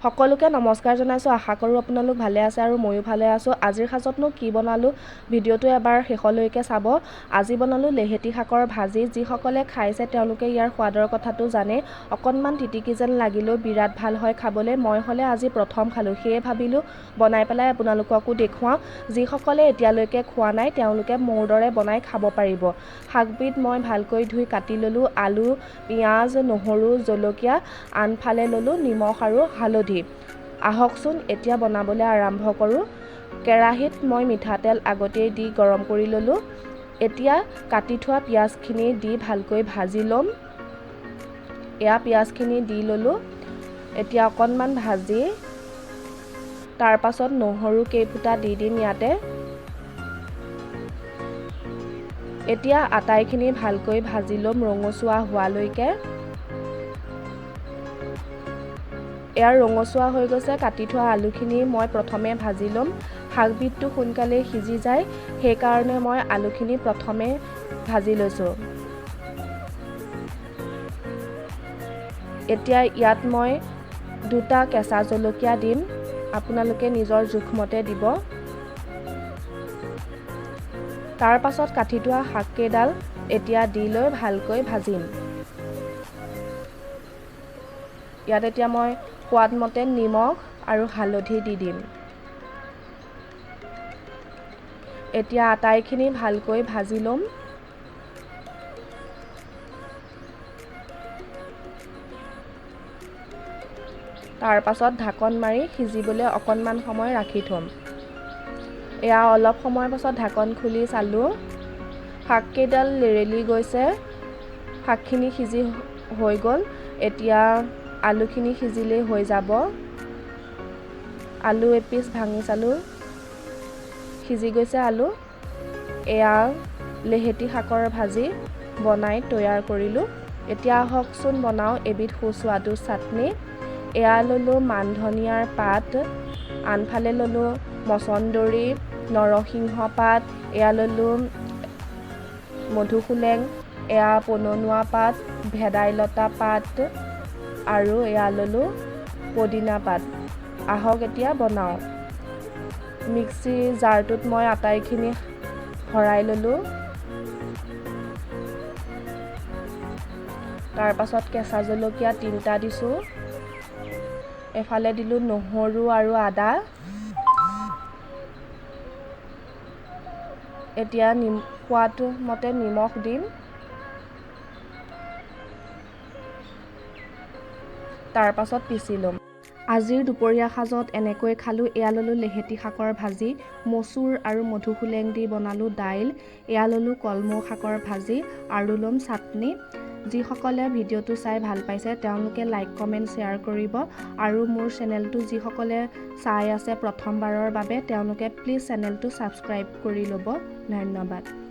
সকলোকে নমস্কাৰ জনাইছোঁ। আশা কৰোঁ আপোনালোক ভালে আছে আৰু ময়ো ভালে আছোঁ। আজিৰ সাজতনো কি বনালোঁ, ভিডিঅ'টো এবাৰ শেষলৈকে চাব। আজি বনালোঁ লেহেতি শাকৰ ভাজি। যিসকলে খাইছে তেওঁলোকে ইয়াৰ সোৱাদৰ কথাটো জানে। অকণমান তিতিকি যেন লাগিলেও বিৰাট ভাল হয় খাবলৈ। মই হ'লে আজি প্ৰথম খালোঁ, সেয়ে ভাবিলোঁ বনাই পেলাই আপোনালোককো দেখুৱাওঁ। যিসকলে এতিয়ালৈকে খোৱা নাই তেওঁলোকে মোৰ দৰে বনাই খাব পাৰিব। শাকবিধ মই ভালকৈ ধুই কাটি ল'লোঁ। আলু, পিঁয়াজ, নহৰু, জলকীয়া, আনফালে ল'লোঁ নিমখ আৰু হালধি। আহকচোন এতিয়া বনাবলৈ আৰম্ভ কৰোঁ। কেৰাহীত মই মিঠাতেল আগতেই দি গৰম কৰি ল'লোঁ। এতিয়া কাটি থোৱা পিঁয়াজখিনি দি ভালকৈ ভাজি ল'ম। এয়া পিঁয়াজখিনি দি ল'লোঁ। এতিয়া অকণমান ভাজি তাৰপাছত নহৰু কেইফুটা দি দিম ইয়াতে। এতিয়া আটাইখিনি ভালকৈ ভাজি ল'ম ৰঙচুৱা হোৱালৈকে। এয়া ৰঙচুৱা হৈ গৈছে। কাটি থোৱা আলুখিনি মই প্ৰথমে ভাজি ল'ম। শাকবিধটো সোনকালে সিজি যায়, সেইকাৰণে মই আলুখিনি প্ৰথমে ভাজি লৈছোঁ। এতিয়া ইয়াত মই 2টা কেঁচা জলকীয়া দিম, আপোনালোকে নিজৰ জোখমতে দিব। তাৰ পাছত কাটি থোৱা শাককেইডাল এতিয়া দি লৈ ভালকৈ ভাজিম। ইয়াত এতিয়া মই সোৱাদমতে নিমখ আৰু হালধি দি দিম। এতিয়া আটাইখিনি ভালকৈ ভাজি ল'ম। তাৰ পাছত ঢাকন মাৰি সিজিবলৈ অকণমান সময় ৰাখি থ'ম। এয়া অলপ সময়ৰ পাছত ঢাকন খুলি চালোঁ, শাককেইডাল লেৰেলি গৈছে, শাকখিনি সিজি হৈ গ'ল। এতিয়া আলুখিনি সিজিলেই হৈ যাব। আলু এপিচ ভাঙি চালোঁ, সিজি গৈছে আলু। এয়া লেহেতি শাকৰ ভাজি বনাই তৈয়াৰ কৰিলোঁ। এতিয়া আহকচোন বনাওঁ এবিধ সুস্বাদু চাটনি। এয়া ল'লোঁ মান ধনিয়াৰ পাত, আনফালে ল'লোঁ মচন্দৰী, নৰসিংহ পাত, এয়া ল'লোঁ মধুসোলেং, এয়া পনৌনোৱা পাত, ভেদাইলতা পাত আৰু এয়া ল'লোঁ পদিনা পাত। আহক এতিয়া বনাওঁ। মিক্সি জাৰটোত মই আটাইখিনি ভৰাই ল'লোঁ। তাৰপাছত কেঁচা জলকীয়া 3টা দিছোঁ। এফালে দিলোঁ নহৰু আৰু আদা। এতিয়া সোৱাদ মতে নিমখ দিম। তাৰপাছত পিচি ল'ম। আজিৰ দুপৰীয়া সাজত এনেকৈ খালোঁ। এয়া ল'লোঁ লেহেতি শাকৰ ভাজি, মচুৰ আৰু মধুসোলেং দি বনালোঁ দাইল, এয়া ল'লোঁ কলমৌ শাকৰ ভাজি আৰু ল'ম চাটনি। যিসকলে ভিডিঅ'টো চাই ভাল পাইছে তেওঁলোকে লাইক, কমেণ্ট, শ্বেয়াৰ কৰিব আৰু মোৰ চেনেলটো যিসকলে চাই আছে প্ৰথমবাৰৰ বাবে তেওঁলোকে প্লিজ চেনেলটো ছাবস্ক্ৰাইব কৰি ল'ব। ধন্যবাদ।